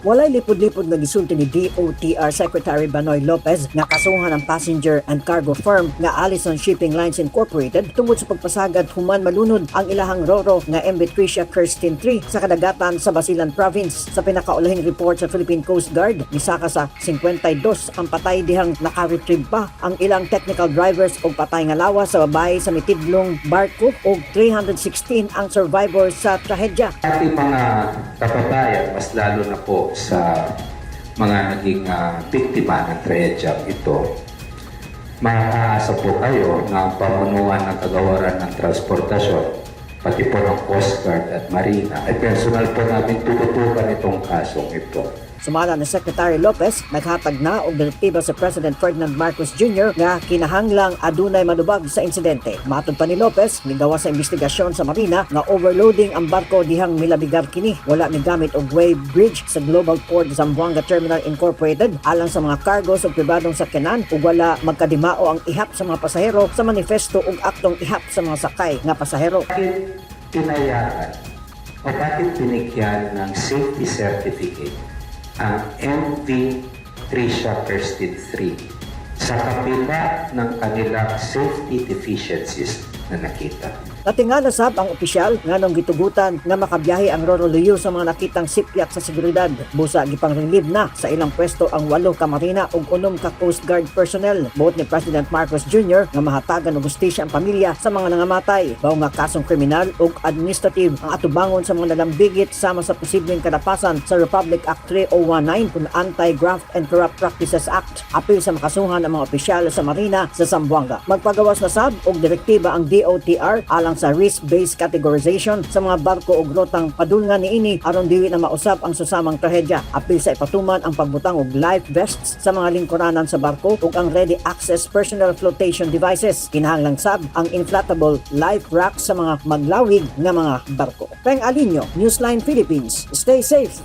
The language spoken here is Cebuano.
Walay lipod-lipod nga gisulti ni DOTR Secretary Banoy Lopez nga kasuhan ang passenger and cargo firm nga Allison Shipping Lines Incorporated tungod sa pagpasagad human malunod ang ilahang roro nga MV Tricia Kerstin 3 sa kadagatan sa Basilan Province. Sa pinakaulahing report sa Philippine Coast Guard, misaka sa 52 ang patay dihang naka-retrieve pa ang ilang technical drivers og patay nga lawas sa babae sa mitidlong barko og 316 ang survivors sa trahedya. Ating mga kababayan, mas lalo na po sa mga naging biktima ng trahedyang ito, makakaasa po kayo na ang pamunuan ng Kagawaran ng Transportasyon, pati po ng Coast Guard at Marina, ay personal po namin tututukan itong kasong ito. Sumala ni Secretary Lopez, naghatag na og direktiba sa President Ferdinand Marcos Jr. nga kinahanglang adunay malubag sa insidente. Matod pa ni Lopez, migawas sa investigasyon sa Marina nga overloading ang barko dihang milabigar kini. Wala migamit og weigh bridge sa Global Port Zamboanga Terminal Incorporated alang sa mga cargos ug pribadong sakyanan ug wala magkadimao ang ihap sa mga pasahero sa manifesto ug aktong ihap sa mga sakay nga pasahero. Bakit pinayagan o bakit binigyan ng safety certificate ang MV Tricia Kerstin 3 sa kabila ng kanilang safety deficiencies na nakita? Natingala sab ang opisyal nganong gitugutan nga makabiyahe ang Roro Luyo sa mga nakitang sipyat sa seguridad. Busa gipang-relieve na sa ilang pwesto ang walo ka marina ug unom ka Coast Guard personnel. Buot ni President Marcos Jr. nga mahatagan og hustisya ang pamilya sa mga nangamatay. Bawo nga kasong kriminal ug administrative ang atubangon sa mga nalambigit sama sa posibleng kadapasan sa Republic Act 3019 kun Anti-Graft and Corrupt Practices Act. Apil sa makasuhan ang mga opisyal sa marina sa Zamboanga. Magpagawas na sab og direktiba ang DOTR alang sa risk-based categorization sa mga barko ug rotang padulngan niini aron dili na mausab ang susamang trahedya. Apil sa ipatuman ang pagbutang og life vests sa mga lingkuranan sa barko ug ang ready access personal flotation devices. Kinahanglan sab ang inflatable life racks sa mga maglawig nga mga barko. Peng Alinio, Newsline Philippines. Stay safe.